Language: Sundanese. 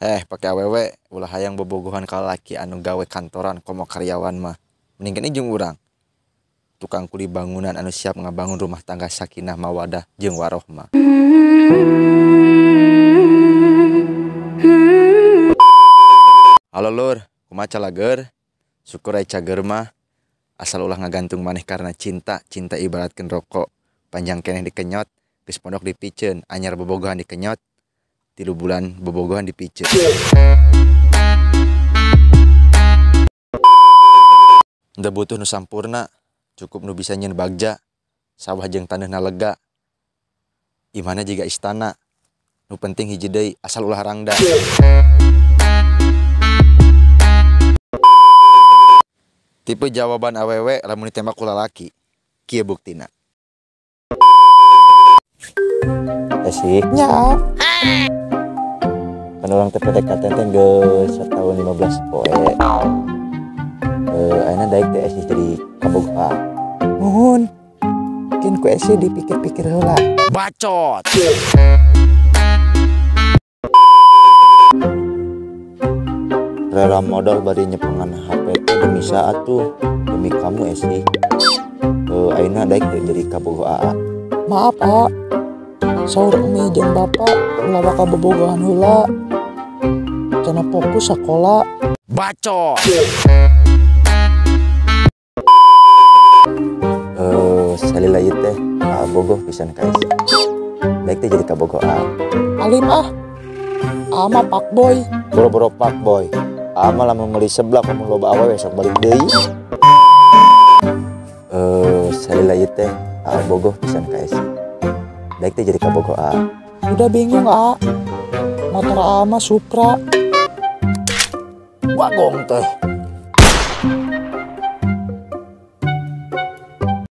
Pake awewe ulah hayang bobogohan ka lalaki anu gawe kantoran komo karyawan mah. Mending keneh jeung urang. Tukang kuli bangunan anu siap ngabangun rumah tangga sakinah mawadah jeung warohmah. Halo lur, kumaha calager? Syukur aya cager mah. Asal ulah ngagantung maneh karena cinta, cinta ibaratkeun rokok. Panjang keneh dikenyot, geus pondok dipiceun, anyar bobogohan dikenyot, 3 bulan bobogohan dipiceun. Teu butuh nu sampurna, cukup nu bisa nyeun bagja, sawah jeung taneuhna lega. Imahna jiga istana, nu penting hiji deui asal ulah rangda. Tipe jawaban awewe lamun ditembak ku lalaki, kieu buktina. Sih. Nya. Kan urang teh PDKT teh geus satahun 15 poe. Ayeuna daek teh Esi jadi kabogoh. Nuhun. Mungkin ku Esi dipikir-pikir heula. Bacot. Rela modal bari nyepengan HP teh demi saat tuh, demi kamu Esi. Ayeuna daek teh jadi kabogoh AA. Maaf A. Saur emi jeung bapak ulah bakal bobogohan heula. Cenah fokus sakola. Bacot. Salila ieu teh kabogoh pisan ka Esi. Daek teh jadi kabogoh A. Alim ah. Ama pak boy. Boro-boro pak boy. Ama lamun meuli seblak lamun loba awewe sok balik deui. Salila ieu teh kabogoh pisan ka Esi. Daek teh jadi kabogoh A. Udah bingung A. Motor A mah Supra. Bagong teh.